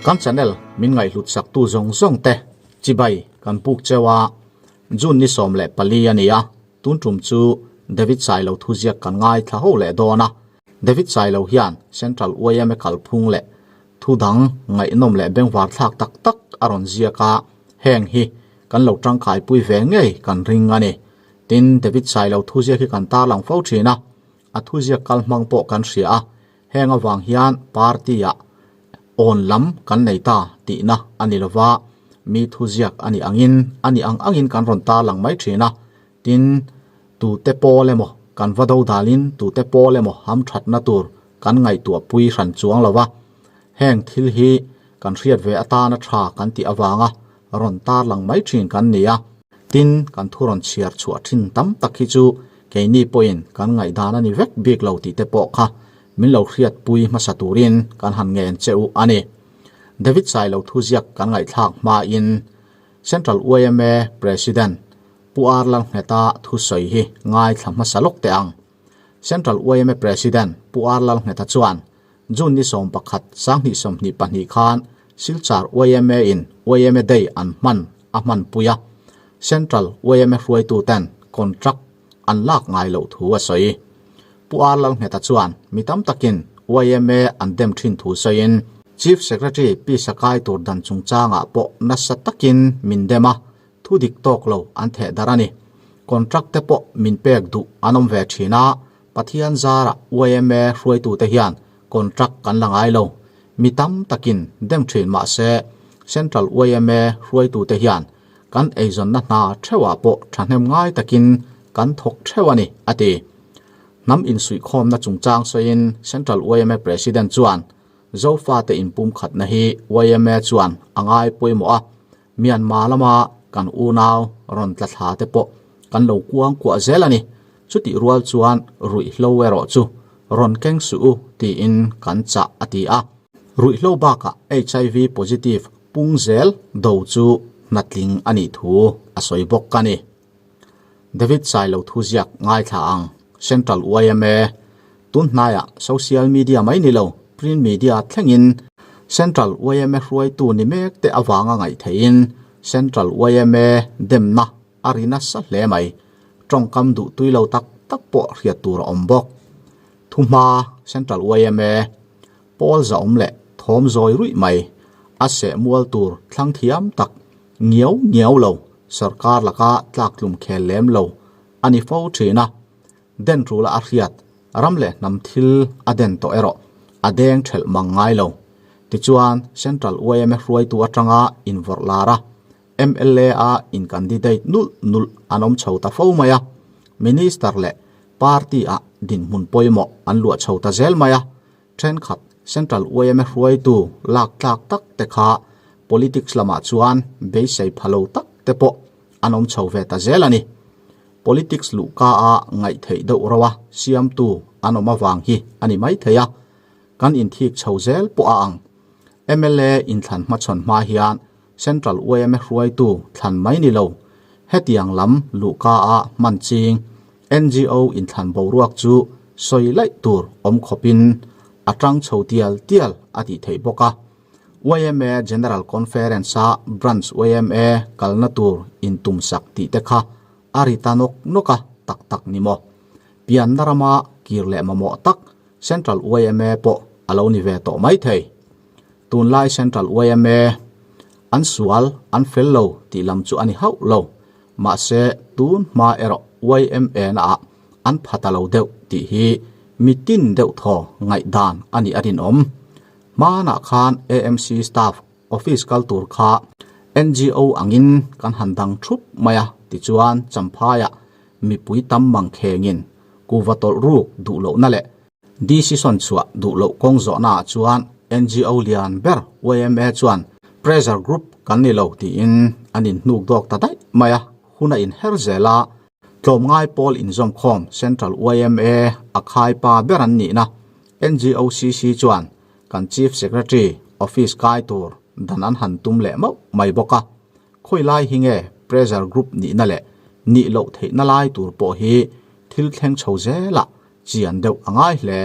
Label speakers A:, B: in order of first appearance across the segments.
A: Kan channel min ngaihhlut sak tu zawng zawng te chibai kan puk cheu a, June ni 14 a ni a, tun tum chu David Sailo thuziak kan ngaithla ho leh dawn a, David Sailo hian Central YMA kalphung leh thu dang ngaihnawm leh bengvar thlak tak tak a rawn ziak a, heng hi kan lo tangkaipui ve ngei kan ring a ni. Tin, David Sailo thuziak hi kan tarlang fo thin a, a thuziak kal hmang pawh kan hria a, heng avang hian party-ah awn lam kan nei ta tihna a ni lova, mi thuziak a nih angin a nih ang angin kan rawn tarlang mai thin a, tin, tute pawl emaw kan va do dalin tute pawl emaw hamthatna tur kan ngaihtuahpui hran chuang lova, heng thil hi kan hriat ve atana tha kan tih avanga rawn tarlang mai thin kan ni a. Tin, kan thu rawn chhiar chhuah thin tam tak hi chu keini pawhin kan ngaihdan a ni vek bik lo tih te pawh kha min lo hriatpui hmasa turin kan han ngen che u a ni. David Sailo thuziak kan ngaihthlak hmain Central yma President Pu Ar Lalngheta thusawi hi ngaithla hmasa lawk teh ang. Central yma President Pu Ar Lalngheta chuan June ni 11, 2022 khan Silchar yma in yma Day an hman a hmanpui a, Central yma hruaituten contract an lak ngai loh thu a sawi. Pu Ar Lalngheta chuan mi tam takin yma an dem thin thu sawiin Chief Secretary Pi Sakai tur dan chungchangah pawh nasa takin min dem a, thu dik tawk lo an theh darh a ni. Contract te pawh min pek duh an awm ve thin a, Pathian zarah yma hruaitute hian contract kan la ngai lo. Mi tam takin dem thin mah se Central yma hruaitute hian kan eizawnna hna theuhah pawh thahnem ngai takin kan thawk theuh a ni, a ti. Hnam insuihkhawmna chungchang sawiin Central yma President chuan Zofate inpumkhatna hi yma chuan a ngai pawimawh a, Myanmar lama kan unau rawn tla thla te pawh kan lo kuang kuah zel a ni. Chutih rual chuan ruihhlo erawh chu rawn keng suh u tiin kan chah a ti a. Ruihhlo bakah HIV positive pung zel do chu hnatling a nih thu a sawi bawk a ni. David Sailo thuziak ngaithla ang Central yma tun hnaiah social media mai ni lo print media thlengin Central yma hruaitu ni mek te avanga ngaih theihin Central yma demna a ri nasa hle mai. Tawngkam duh tui lo tak tak pawh hriat tur a awm bawk. Thuhma Central yma pawl zahawm leh thawm zawi ruih mai a seh mual tur thlang thiam tak ngiau ngiau lo sorkar laka tlaktlum khel lem lo a ni fo thin a. Den tul a a hriat ram leh hnam thil a den tawh erawh a deng thelh mang ngai lo. Tichuan Central yma hruaitu atanga invawrh lar a, mla a in candidate nulh nulh an awm chho ta fo mai a, Minister leh Party ah dinhmun pawimawh an luah chho ta zel mai a, thenkhat Central yma hruaitu lak tlak tak te kha politics lamah chuan beisei pha lo tak te pawh an awm chho ve ta zel a ni. Politics luhka a ngaih theih deuh rauh a siamtu an awm avang hi a ni maithei a, kan inthik chho zel pawh a ang. Mla inthlan hmachhawn hma hian Central yma hruaitu thlan mai ni lo, hetiang lam luhka a hman ching NGO inthlan boruak chu sawi laih tur awm khawpin a tang chho tial tial a tih theih bawk a. Yma General Conference-a Branch yma kalna tur intumsak tih te kha a ri ta nawk nawk a, tak tak ni maw? Pianna rama kir leh mamawh tak Central yma pawh a lo ni ve tawh mai thei. Tunlai Central yma an sual an fel lo tih lam chu a ni hauh lo. Mahse, tun hma erawh yma naah an pha ta lo deuh tih hi mi tin deuh thaw ngaihdan a nih a rinawm. Hmanah khan AMC staff office kal tur kha NGO angin kan han dang thup mai a, tichuan Champhaiah mipui tam mang khengin kuva tawlh ruk duh lohna leh Decision chhuah duh loh kawng zawhnaah chuan NGO lian ber yma chuan pressure group kan ni lo tiin an inhnuk dawk ta daih mai a, hun a inher zel a, tlawmngai pawl inzawmkhawm Central yma a khaipa ber an nihna NGOCC chuan kan Chief Secretary office kai tur dan an han tum leh mauh mai bawk a, khawi lai hi nge pressure group nihna leh nih loh theihna lai tur pawh hi thil thleng chho zelah chian deuh a ngai hle.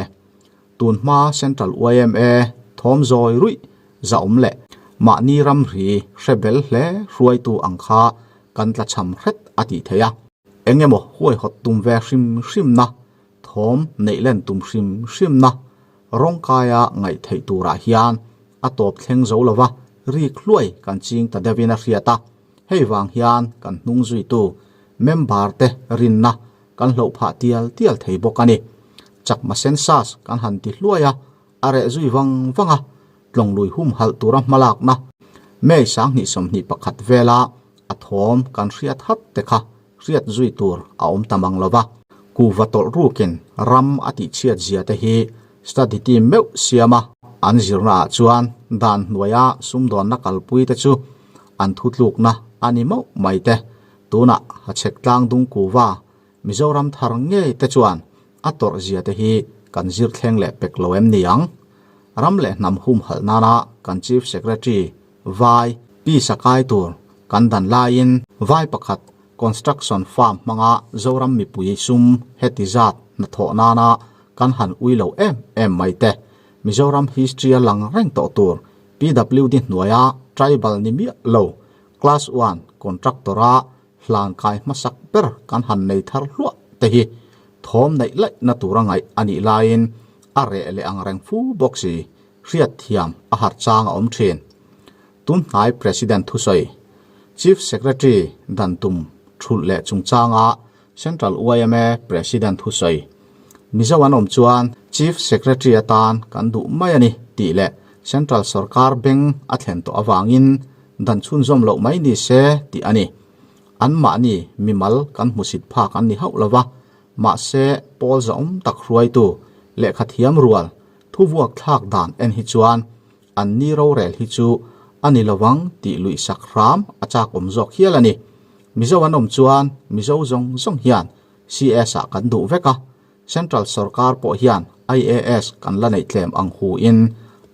A: Tun hma Central yma thawm zawi ruih zahawm leh. Mahni ramri hre bel hle hruaitu ang kha kan tlachham hret a tih theih a. Eng emaw huaihawt tum ve hrim hrimna, thawm neih len tum hrim hrimna rawngkaia ngaih theih turah hian a tawp thleng zo lova rik hluai kan ching ta deuhin a hriat a. Hei vang hian kan hnung zuitu member te rinna kan hloh phah tial tial thei bawk a ni. Chakma census kan han ti hluai a, a reh zui vang vang a, tlawnglui humhalh tura hmalakna May 2021 vela a thawm kan hriat hat te kha hriat zui tur a awm ta mang lo va. Kuhva tawlh rukin ram a tihchhiat zia te hi study team meuh siam a, an zirna ah chuan dan hnuaia sumdawnna kalpui te chu an thutlukna a ni mauh mai te. Tunah Hachhek tlang dung kuhva Mizoram thar ngei te chuan a tawrh zia te hi kan zir thleng leh pek lo em ni ang? Ram leh hnam humhalh nana kan Chief Secretary Vai Pi Sakai tur kan dan laiin Vai pakhat construction farm hmanga Zoram mipui sum heti zat hnathawh nana kan han ui lo em em mai te Mizoram history a lang reng tawh tur PWD hnuaia tribal ni miah lo Class one contractor-a hlan kai hmasak ber kan han nei thar hluah te hi thawm neih laihna tura ngaih a nih laiin a reh leh ang reng fu bawk si, hriat thiam a har chang a awm thin. Tunhnai President thusawi, Chief Secretary dan tum thulh leh chungchanga Central yma President thusawi, Mizo an awm chuan Chief Secretary atan kan duh mai a ni tih leh Central sorkar beng a thlen tawh avangin Dan chhunzawm loh mai ni se tih a ni. Anmahni mimal kan hmusit phak an ni hauh lo va, mahse pawl zahawm tak hruaitu lehkha thiam rual thuvuak thlak dan en hi chuan an ni rorel hi chu a ni lovang tih luih sak hram a chak awm zawk hial a ni. Mizo an awm chuan Mizo zawng zawng hian CS ah kan duh vek a, Central sorkar pawh hian IAS kan la neih tlem ang hu in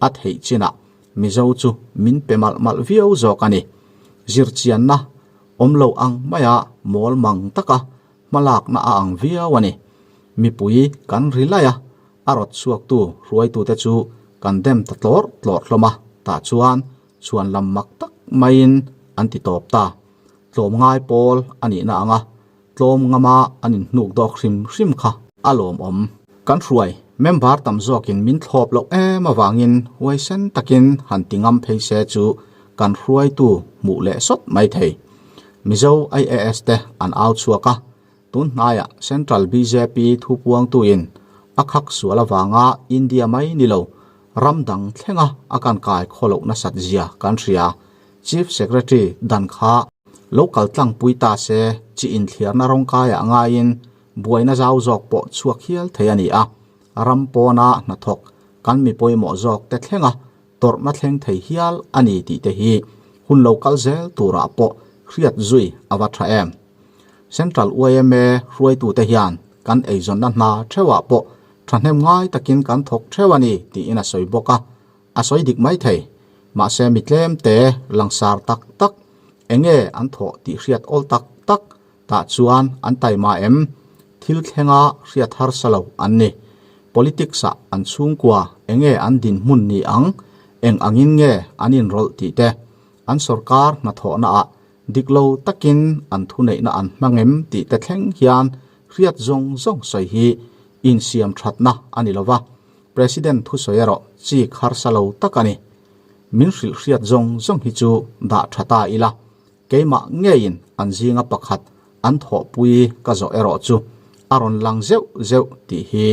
A: a theih chinah Mizo chu min pe malh malh viau zawk a ni. Zirchianna awm lo ang maia mawl mang taka hmalakna a ang viau a ni. Mipui kan ri lai a, a rawt chhuaktu hruaitute chu kan dem ta tlawrh tlawrh hlawm a, tah chuan chhuan lam mak tak maiin an ti tawp ta. Tlawmngai pawl a nihna ang a, tlawm ngama an inhnuk dawk hrim hrim kha a lawmawm. Kan hruai member tam zawkin min thlawp loh em avangin huaisen takin han ti ngam phei se chu kan hruaitu hmuh leh sawt mai thei. Mizo IAS te an au chhuak a, tun hnaiah Central bjp thupuangtuin a khak sual avanga India mai ni lo ram dang thlenga a kan kai khawloh nasat zia kan hria. Chief Secretary dan kha Lo kal tlangpui ta se, chi inthliarna rawngkaiah ngaiin buaina zau zawk pawh chhuak hial thei a ni a, ram pawna hnathawk kan mi pawimawh zawk te thlenga tawrhna thleng thei hial a ni tih te hi hun lo kal zel turah pawh hriat zui a va tha em. Central yma hruaitute hian kan eizawnna hna theuhah pawh thahnem ngai takin kan thawk theuh a ni tiin a sawi bawk a, A sawi dik mai thei. Mahse mi tlem te langsar tak tak enge an thawh tih hriat awl tak tak tah chuan an taima em? Thil thlenga hriat harsa lo an ni. Politics ah an chhungkua enge an dinhmun ni ang, eng angin nge an inrawlh tih te, an sorkar hnathawhna ah dik lo takin an thuneihna an hmang em tih te thleng hian hriat zawng zawng sawi hi insiam thatna a ni lova. President thusawi erawh chik harsa lo tak a ni. Min hrilh hriat zawng zawng hi chu dah tha ta ila, keimah ngeiin an zinga pakhat an thawhpui ka zawh erawh chu a rawn lang zeuh zeuh tih hi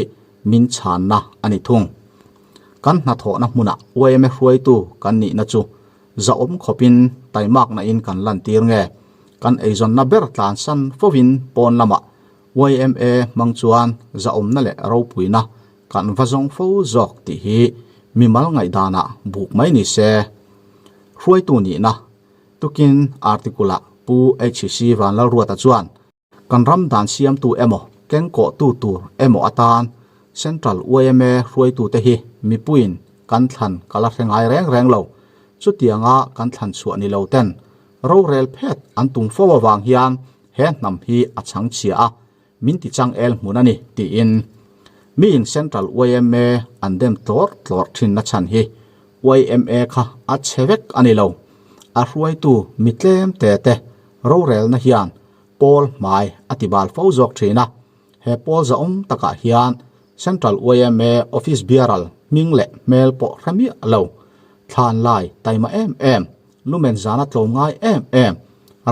A: min chhanna a ni thung. Kan hnathawhna hmunah yma hruaitu kan nihna chu zahawm khawpin taimakna in kan lantir nge, kan eizawnna ber tlansan fovin pawn lamah yma hmang chuan zahawmna leh ropuina kan va zawng fo zawk tih hi mimal ngaihdanah buk mai ni se. Hruaitu nihna tukin article-ah Pu HC Vanlalruata chuan kan ram dan siamtu emaw kengkawhtu tur emaw atan Central yma hruaitute hi mipuiin kan thlan ka la hre ngai reng reng lo. Chutianga kan thlan chhuah ni lo ten rorel phet an tum fo avang hian he hnam hi a chhangchhia a, min ti chang el hmun a ni, tiin mi in Central yma an dem tlawrh tlawrh thin na chhan hi. YMA kha a chhe vek a ni lo. A hruaitu mi tlem te te rorelna hian pawl hmai a ti bal fo zawk thin a. He pawl zahawm takah hian Central YMA Office Biaral hming leh hmel pawh hre miah lo. Thlan lai taima em em, lumen zana tlawm ngai em em,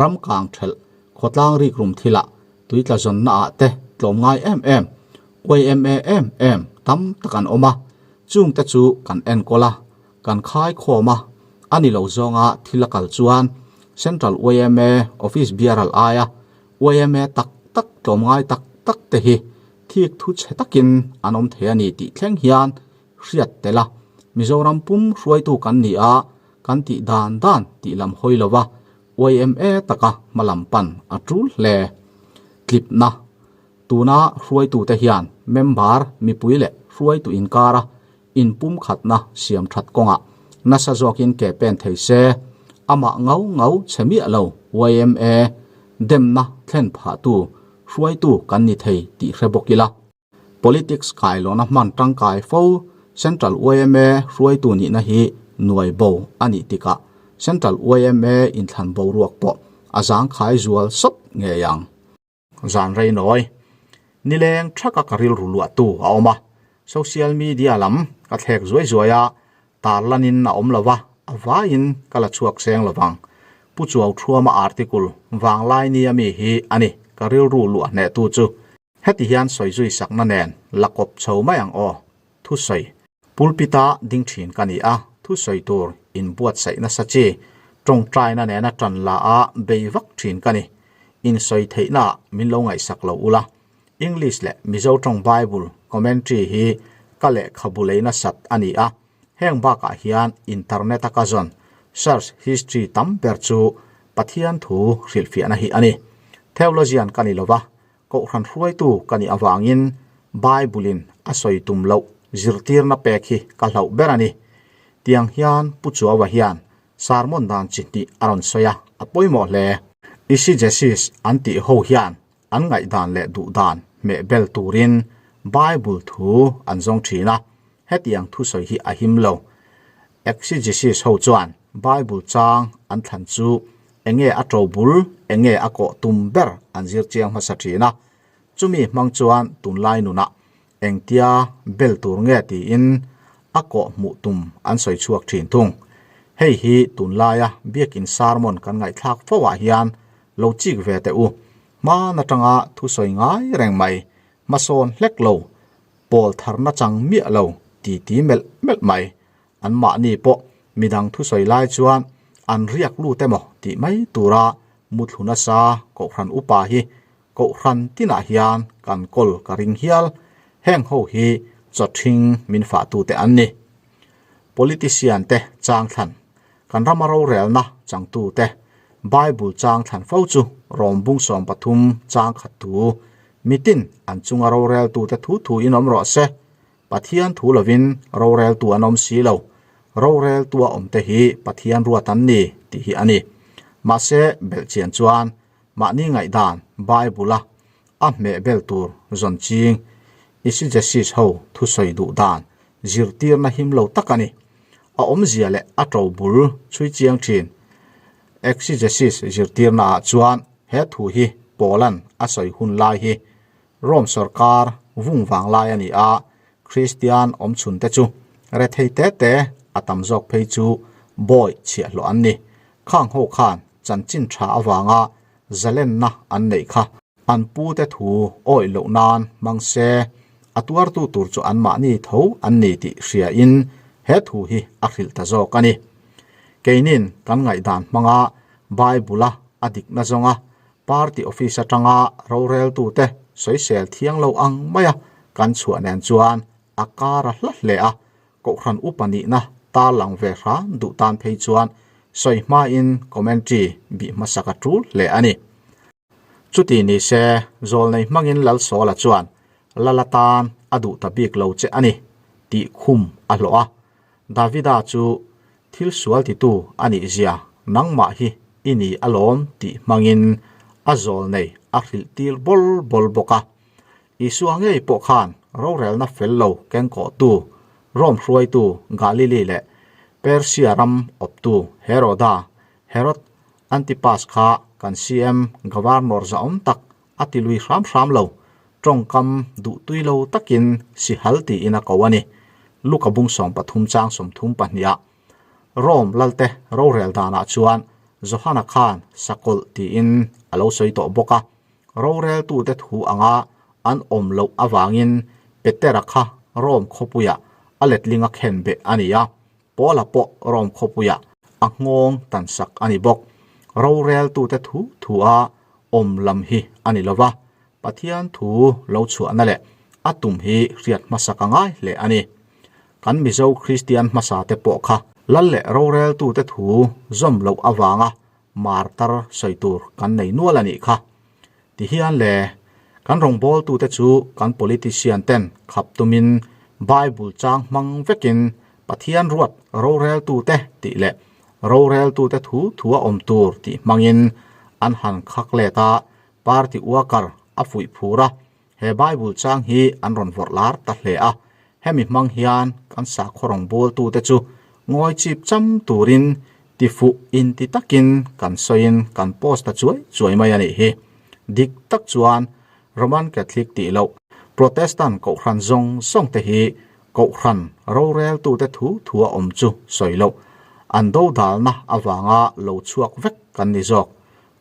A: ram kang thelh, khawtlang rikrum thilah tuitla zawnna ah te tlawm ngai em em, YMA em em tam tak an awm a, chung te chu kan enkawl a, kan khai khawm a, a ni lo zawnga thil a kal chuan Central YMA Office Biaral aia YMA tak tak tlawm ngai tak tak te hi thik thu chhe takin an awm thei a ni tih thleng hian hriat tel a, Mizoram pum hruaitu kan ni a, kan tih dan dan tih lam hawi lova YMA taka hma lam pan a tul hle. Tlipna, Tuna hruaitute hian member mipui leh hruaitu inkara inpumkhatna siam that kawngah nasa zawkin ke pen thei se, amah ngau ngau chhe miah lo YMA demna thlen phahtu hruaitu kan ni thei tih hre bawk ila. Politics kailawn a hman tangkai fo Central yma hruaitu nihna hi nuai bo a nih tikah Central yma inthlan boruak pawh a zangkhai zual sawt ngei ang. Zan rei nawi nileng thaka ka rilru luahtu a awm a, social media lam ka thlek zuai zuai a, tarlanin a awm lo va, a vaiin ka la chhuak seng lo vang. Pu Chuau Thuama article vanglai nia mi hi a ni ka rilru luah hnehtu chu. Heti hian sawi zui sakna nen la kawp chho mai ang aw, thusawi. Pulpita ding thin ka ni a, thusawi tur inbuatsaih nasa chi, tawngtaina nena tan la a bei vak thin ka ni. Insawi theihnaah min lo ngaihsak lo ula. English leh Mizo tawng Bible commentary hi ka lehkhabu lei nasat a ni a, heng bakah hian internet a ka zawn search history tam ber chu Pathian thu hrilhfiahna hi a ni. Theologian ka ni lova, Kohhran hruaitu ka nih avangin Bible-in a sawi tum loh zirtirna pek hi ka hlauh ber a ni. Tiang hian Pu Chuaua hian sermon dan chi hnih a rawn sawi a, a pawimawh hle. Exegesis an tih ho hian an ngaihdan leh duhdan hmeh bel turin Bible thu an zawng thin a, hetiang thusawi hi a him lo. Exegesis ho chuan Bible chang an thlan chu Enge a to bul, enge a kawh tum ber an zir chiang hmasa thin a. Chumi hmang chuan tunlai nunah engtia bel tur nge tiin a kawh hmuh tum an sawi chhuak thin thung. Hei hi tunlaia biakin sermon kan ngaihthlak fo ah hian lo chik ve teh u. Hman atanga thusawi ngai reng mai, hmasawn hlek lo, pawl tharna chang miah lo titi melh melh mai. An mahni pawh midang thusawi lai chuan an riak lut emaw tih mai tura muthlu nasa Kohhran upa hi Kohhran tinah hian kan kawl ka ring hial. Heng ho hi chawthing min fahtute an ni. Politician te chang thlan, kan rama rorelna changtute Bible chang thlan fo chu Rom bung 13 chang khat thu mitin an chunga roreltute thu thu in awm rawh se. Pathian thu lovin roreltu an awm si lo. Roreltua awmte hi Pathian ruat an ni tih hi a ni. Mahse, belhchian chuan mahni ngaihdan Bible-a a hmeh bel tur zawn ching Exegesis ho thusawi duh dan zirtirna him lo tak a ni. A awmzia leh a to bul chhui chiang thin. Exegesis zirtirnaah chuan he thu hi Paula'n a sawi hun lai hi Rome sorkar vung vang lai a ni a, Kristian awmchhun te chu rethei te te a tam zawk phei chu bawi chhiahhlawh an ni. Khang ho khan chanchin tha avanga zalenna an neih kha an pu te thu awih loh nan hmang se, a tuartu tur chu anmahni tho an ni tih hria in he thu hi a hrilh ta zawk a ni. Keinin kan ngaihdan hmanga Bible-a a dikna zawnga Party office atanga roreltute sawisel thiang lo ang maia kan chhuah nen chuan a kar a hla hle a, Kohhran upa nihna tarlang ve hram duh tan phei chuan sawi hmain commentary bih hmasak a tul hle a ni. Chuti ni se, zawlnei hmangin Lalsawla chuan Lala tan a duh ta bik lo che a ni tih khum a hlawh a, Davida chu Thil sual titu a nih zia nangmah hi i ni alawm tih hmangin a zawl nei a hrilh tir bawl bawl bawk a. Isua ngei pawh khan rorelna fel lo kengkawhtu, Rome hruaitu Galili leh Persia ram awptu Heroda, Herod, Antipas kha kan CM Governor zahawm tak a ti lui hram hram lo, tawngkam duh tui lo takin sihal tiin a ko a ni. Luka bung 13 chang 32 ah Rome lalte rorel danah chuan Johana khan sakawlh tiin a lo sawi tawh bawk a, roreltute thu anga an awm loh avangin Petera kha Rome khawpuiah a letlinga khen beh a ni a, Paula pawh Rome khawpuiah a nghawng tansak a ni bawk. Roreltute thu thua awm lam hi a ni lova, Pathian thu lo chhuahna leh a tum hi hriat hmasak a ngai hle a ni. Kan Mizo Kristian hmasa te pawh kha lal leh roreltute thu zawm loh avanga martar sawi tur kan nei nual a nih kha. Tihian le, kan rawngbawltute chu kan politician ten khap tumin Bible chang hmang vekin Pathian ruat roreltute tih leh roreltute thu thua awm tur tih hmangin an han khak let a, party worker a fuih phur a, he Bible chang hi an rawn vawrh lar ta hle a, hemi hmang hian kan sakhaw rawngbawltute chu ngawi chip cham turin ti fuh inti takin kan sawiin kan post ta chuai chuai mai a nih hi. Dik tak chuan Roman Catholic tih loh Protestant kohhran zawng zawng te hi kohhran roreltute thu thua awm chu sawi loh an dodalna avanga lo chhuak vek kan ni zawk.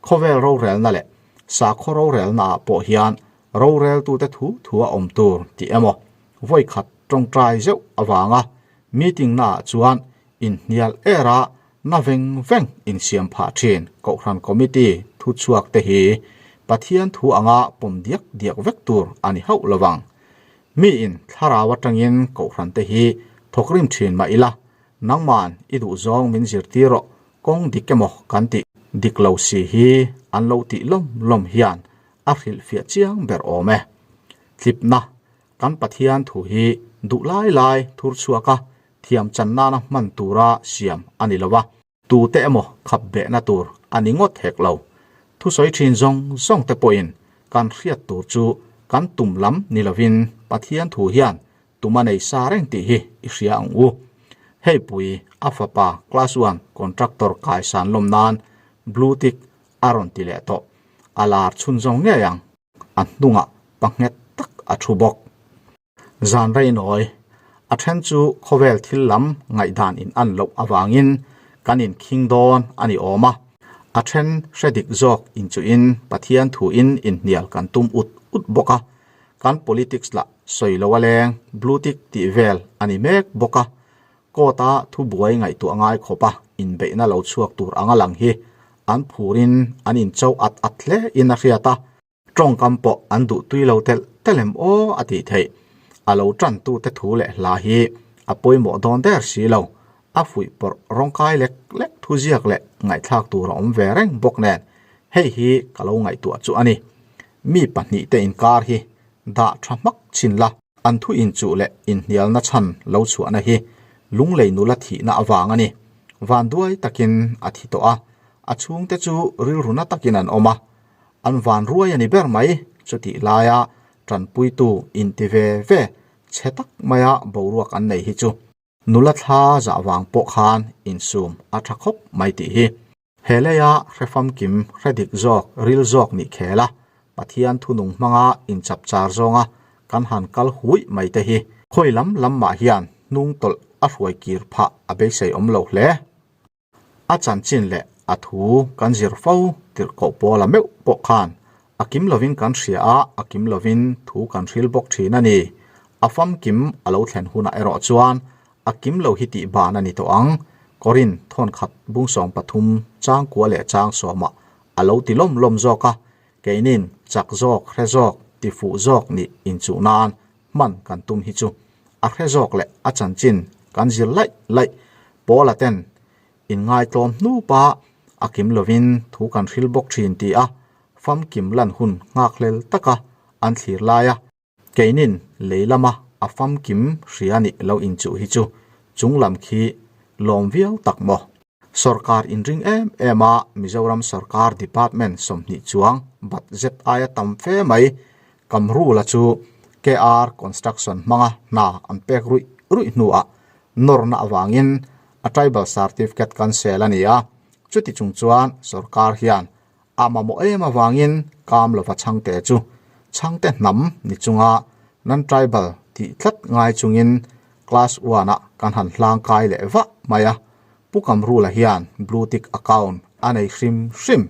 A: Khawvel rorelna leh sakhaw rorelna ah pawh hian roreltute thu thua awm tur tih emaw vawikhat tawngtai zeuh avanga meeting naah chuan inhnial er a na veng veng insiam phah thin Kohhran Committee thu chhuak te hi Pathian thu anga pawm diak diak vek tur a ni hauh lovang. Miin thlarau atangin Kohhran te hi thawkrim thin mah ila, nangman i duhzawng min zirtir rawh kawng dik emaw kan tih dik lo si hi an lo tih lawm lawm hian a hrilhfiah chiang ber awm e. Tlipna kan Pathian thu hi duh lai lai thur chhuak a, thiam chan nana hman tura siam a ni lo a, tute emaw khap behna tur a ni ngawt hek lo. Thusawi thin zawng zawng te pawhin kan hriat tur chu kan tum lam ni lovin Pathian thu hian tum a nei sa reng tih hi i hria ang u. Hei pui a fapa class one contractor kaisan lawm nan blue tick a rawn ti leh tawh. A lar chhun zawng ngei ang. A hnungah panghet tak a thu bawk. Zan rei nawi, a then chu khawvel thil lam ngaihdan in an loh avangin kan inkhing dawn a ni awm a, a then hre dik zawk inchuhin Pathian thuin inhnial kan tum ut ut bawk a, kan politics lah sawi lo a leng blue tick tih vel a ni mek bawk a, court a thubuai ngaihtuah ngai khawpa inbeihna lo chhuak tur anga lang hi an phurin an incho at at hle in a hriat a. Tawngkam pawh an duh tui lo telh telh em aw a tih theih. A lo tantute thu leh hla hi a pawimawh dawn der si lo. A fuih pawrh rawngkai lek lek thu ziak leh ngaihthlak tur a awm ve reng bawk nen hei hi ka lo ngaihtuah chu a ni. Mi pahnihte inkar hi dah tha hmak chhin la. An thu inchuh leh inhnialna chhan lo chhuahna hi lunglei nula thihna avang a ni. Vanduai takin a thi tawh a, a chhungte chu rilru na takin an awm a. An van ruai a ni ber mai, chutih laia tanpuitu inti ve ve chhe tak maia boruak an nei hi chu nula thla zah vang pawh khan insum a tha khawp mai tih hi. He leia hre famkim, hre dik zawk, ril zawk nih khel a, Pathian thunung hmanga inchapchar zawnga kan han kal huih mai te hi khawi lam lam mah hian hnung tawlh a hruai kir phah a beisei awm lo hle. A chanchin leh a thu kan zir fo tirhkoh pawla meuh pawh khan a kim lovin kan hria a, a kim lovin thu kan hril bawk thin a ni. A famkim a lo thlen hunah erawh chuan a kim lo hi tih ban a ni tawh ang. Korin thawnkhat bung 13 chang kua leh chang sawmah a lo ti lawm lawm zawk a, keinin chak zawk, hre zawk, ti fuh zawk nih inchuh nan hman kan tum hi chu a hre zawk leh a chanchin kan zir laih laih Paula ten inngaitlawm hnupa a kim lovin thu kan hril bawk thin ti a famkim lan hun nghakhlel taka an thlir laia keinin lei lama a famkim hria nih lo inchuh hi chu chunglam khi lawm viau tak maw. Sorkar inring em em a Mizoram sorkar department 20 chuang bat zet aia tam fe mai Kamrula chu KR Construction hmanga hna an pek ruih ruih hnuah nawrna avangin A tribal certificate cancel a ni a, chuti chung chuan sorkar hian a mamawh em avangin kam lova chhangte chu chhangte hnam ni chunga non-tribal tih tlat ngai chungin class one-ah kan han hlang kai leh vah mai a, Pu Kamrula hian blue tick account a nei hrim hrim.